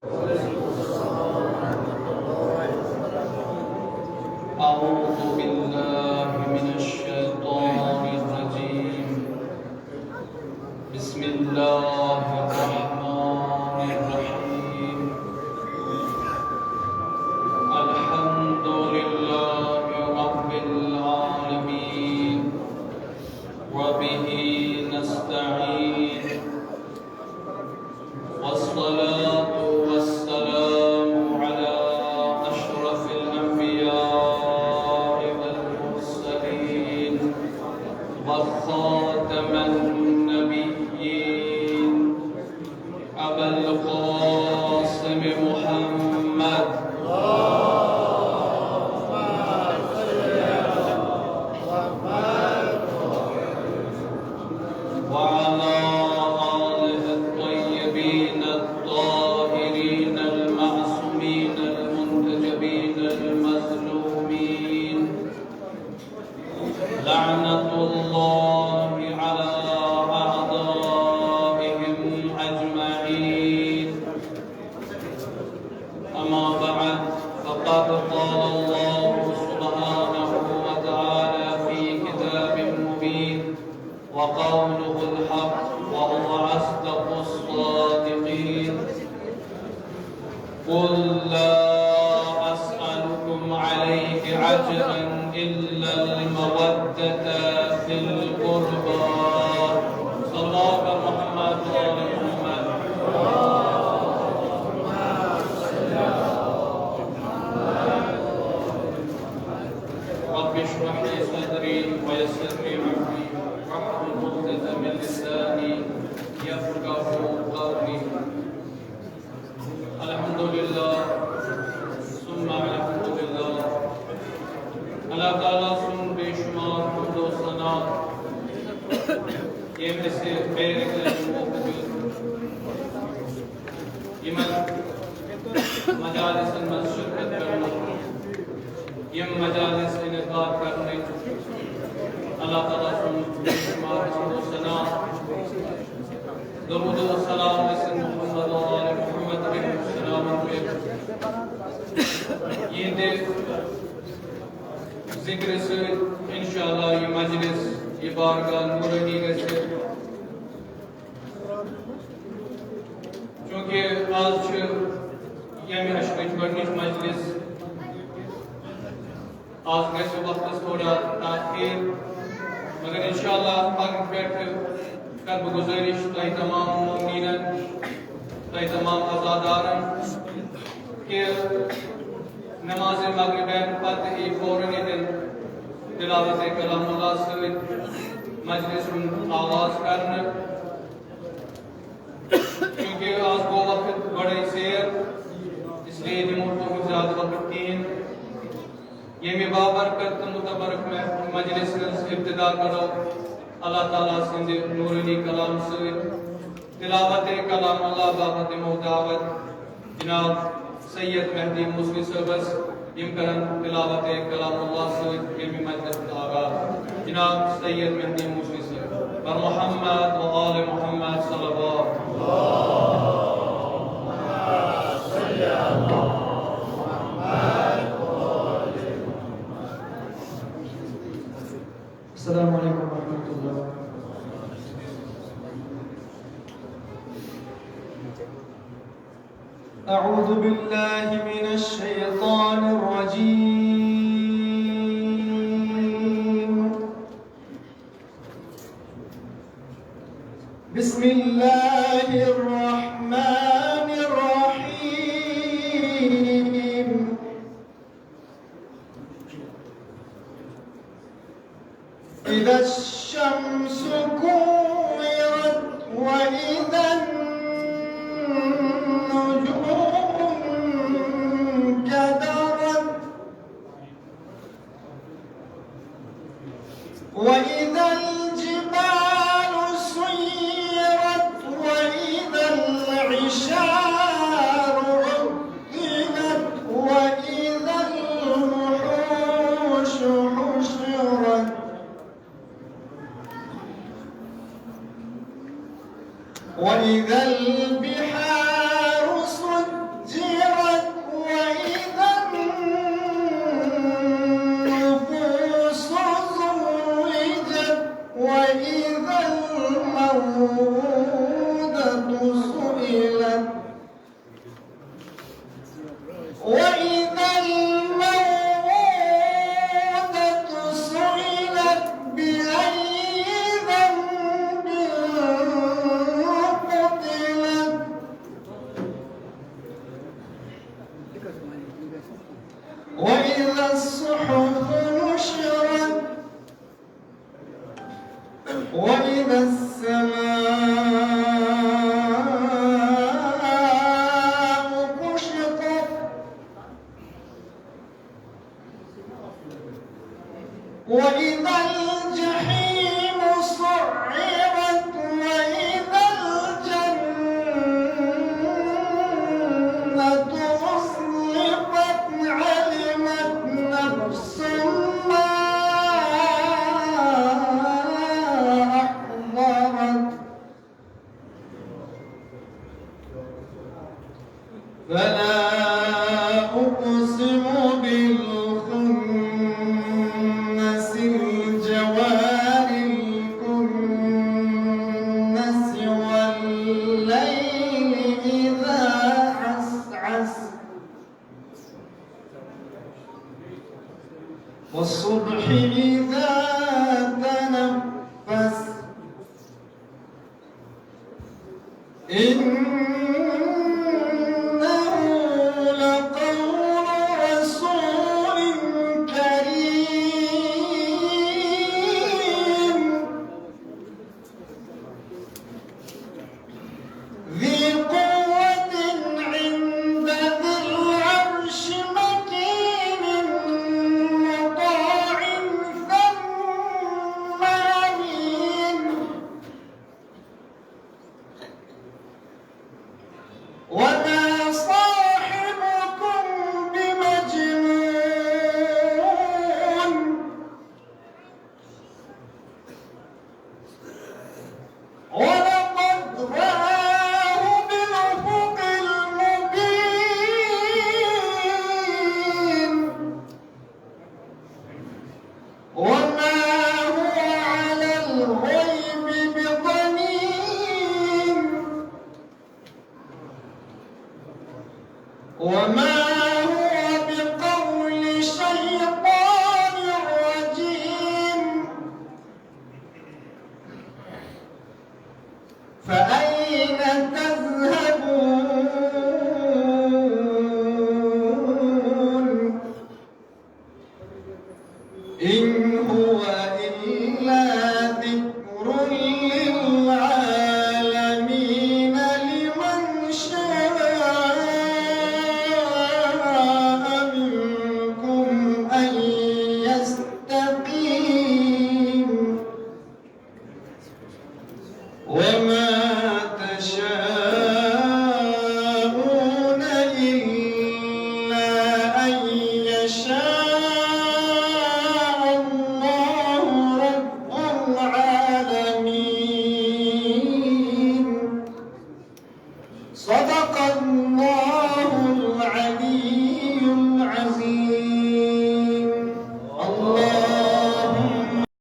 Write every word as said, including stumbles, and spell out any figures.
أعوذ بالله من الشيطان الرجيم. بسم الله الرحمن الرحيم. الحمد لله رب العالمين. وبه نستعين. والصلاة والسلام على أشرف الأنبياء والمرسلين وخاتم النبيين أبا القاسم محمد وعلى آله الطيبين الطاهرين المعصومين المنتجبين المظلومين. لعنة الله على أعدائهم أجمعين. أما بعد، فقد قال الله سبحانه وتعالى في كتاب مبين، وقوله الحق، وهو أصدق الصادقين. قل لا أسألكم عليه أجرا إلا المودة في القربى. صلوات محمد وآل محمد. رب اشرح لي صدري ويسر لي أمري واحلل عقدة من لساني يفقهوا قولي. الحمد لله ثم الحمد لله. اللہ تعالیٰ سُنٛد بے شمار حمد و ثنا، ییٚمۍ اَسہِ بیٚیہِ اَکہِ لَٹہِ موقعہٕ دیُت یِمن مجالسن منٛز شرکت کرنُک، یِم مجالس انعقاد کرنٕچ۔ اللہ تعالیٰ سُنٛد بے شمار حمد و ثنا، درود و سلام گژھن محمد و آل محمد علیہ السلام پہ۔ یِہنٛدِ ذکرِ سۭتۍ انشاءاللہ یہِ مجلس، یہِ بارگاہ نورانی گژھِ۔ چونکہ آز چھِ ییٚمہِ عشرٕچ گۄڈٕنِچ مجلس، آز گژھِ وقتس تھوڑا تاخیر، مگر انشاءاللہ پگہہ پٮ۪ٹھ کرٕ بہٕ گزٲرِش تۄہہِ تمام مومنیٖنن، تۄہہِ تمام عزادارن کہ نماز مغربین پتہٕ یی فوراً ییٚتٮ۪ن تلاوت کلام اللہ سۭتۍ مجلس ہُنٛد آغاز کرنہٕ۔ چونکہ آز گوٚو وقت گۄڈے ژیر، اس لیے دِمو تُہُنٛد زیادٕ وقت کِہیٖنۍ۔ ییٚمہِ بابرکت تہٕ متبرک مح-، مجلس ہٕنٛز ابتدا کرو اللہ تعالیٰ سٕنٛدِ نورانی کلام سۭتۍ۔ تلاوت کلام اللہ باپتھ دِمو دعوت جناب سید مہدی موسوی صٲبس، یِم کرن تلاوت کلام اللہ سۭتۍ ییٚمہِ مجلس ہُنٛد آغاز۔ جناب سید مہدی موسوی صٲب، بر محمد و آل محمد صلوات۔ السلام عليكم ورحمة الله. أعوذ بالله من الشيطان الرجيم. بسم الله الرحمن الرحيم. إذا الشمس كورت وإذا النجوم كدرت وإذا الجبال سيرت وإذا العشار عطلت وإذا الوحوش حشرت وإذا البحار سجرت وإذا الموءودة سئلت بأي ذنب قتلت. وإذا الصحف نشرت. وإذا السماء كشطت. وإذا الجحيم سعرت. وإذا الجنة أزلفت. علمت نفس ما أحضرت. فلا أقسم بالخنس. الجوار الكنس. والليل إذا عسعس. والصبح إذا تنفس. إنه لقول رسول كريم ذي قوة عند ذي العرش مكين مطاع ثم أمين. وما صاحبكم بمجنون. ولقد رآه بالأفق المبين. وما هو على الغيب بضنين. وما هو بقول شيطان رجيم. فأين تذهبون؟ إن هو إلا ذكر للعالمين لمن شاء منكم أن يستقيم. وما